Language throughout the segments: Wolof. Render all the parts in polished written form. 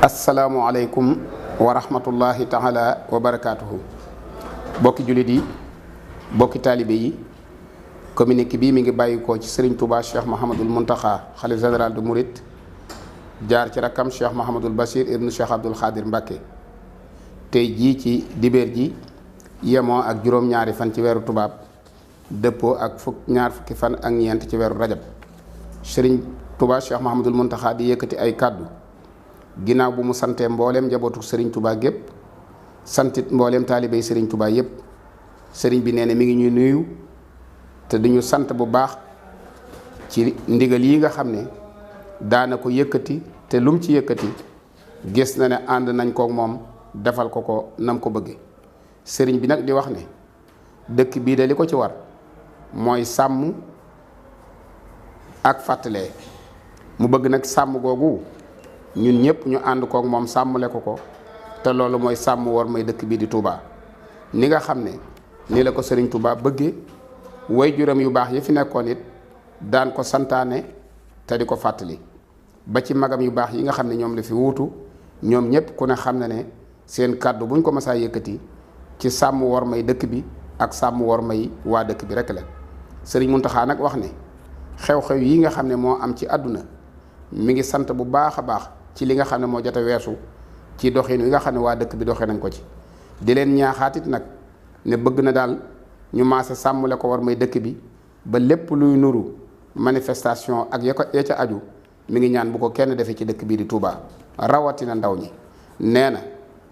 asalaamualeykum wa rahmatullahi taala wa barakaatuhu. bokki jullit yi, bokki taalibe yi, communiqué bii mi ngi bàyyikoo ci Serigne Touba Cheikh Mouhamadul Mountakha xalif général de Mouride jaar ci rakkam Cheikh Mouhamadul Bachir ibnu Cheikh Abdoul Khadir Mbacké tey jii ci dibeer ji yemoo ak juróom-ñaari fan ci weeru tubaab dëppoo ak ñaar fukki fan ak ñeent ci weeru rajab. Serigne Touba Cheikh Mouhamadul Mountakha di yëkkati ay kàddu ginnaaw bu mu santee mbooleem njabootu Serigne Touba gépp santit mbooleem taalibey Serigne Touba yépp. Serigne bi nee na mi ngi ñuy nuyu te duñu sant bu baax ci ndigal yi nga xam ne daana ko yëkkati te lum ci yëkkati gis na ne ànd nañ kook moom defal ko nam ko bëgge. Serigne bi nag di wax ne dëkk bii de li ko ci war mooy sàmm ak fàttalee. mu bëgg nag sàmm googu ñun ñëpp ñu ànd kook moom sàmmle ko te loolu mooy sàmm war may dëkk bii di Touba. ni nga xam ne ni la ko Serigne Touba bëggee way juram yu baax yi fi nekkoon it daan ko santaane te di ko fàttali ba ci magam yu baax yi nga xam ne ñoom la fi wuutu ñoom ñëpp ku ne xam na ne seen kàddu buñ ko masaa yëkkati ci sàmm war may dëkk bi ak sàmm war may waa dëkk bi rek la. Serigne Mountakha nag wax ne xew-xew yi nga xam ne moo am ci àdduna mi ngi sant bu baax a baax ci li nga xam ne moo jot a weesu ci doxin wi nga xam ne waa dëkk bi doxee nañ ko ci. di leen ñaaxaatit nag ne bëgg na daal ñu maase sàmmule ko war may dëkk bi ba lépp luy nuru manifestation ak ya ca aju mi ngi ñaan bu ko kenn defee ci dëkk bii di Touba rawatina ndaw ñi. nee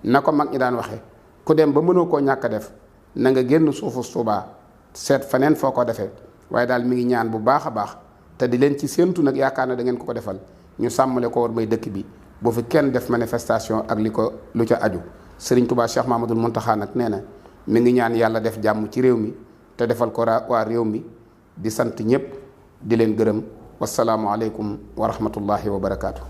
na ko mag ñi daan waxe ku dem ba mënoo koo ñàkk a def na nga génn suufu Touba seet faneen foo ko defee waaye daal mi ngi ñaan bu baax a baax te di leen ci séentu nag yaakaar na da ngeen ko defal ñu sàmmale ko war may dëkk bi boo fi kenn def manifestation ak lu ca aju. Serigne Touba Cheikh Mouhamadul Mountakha nag nee na mi ngi ñaan yàlla def jàmm ci réew mi te defal ko waa réew mi di sant ñëpp di leen gërëm wasalaamualeykum wa rahmatullahi wa barakaatu.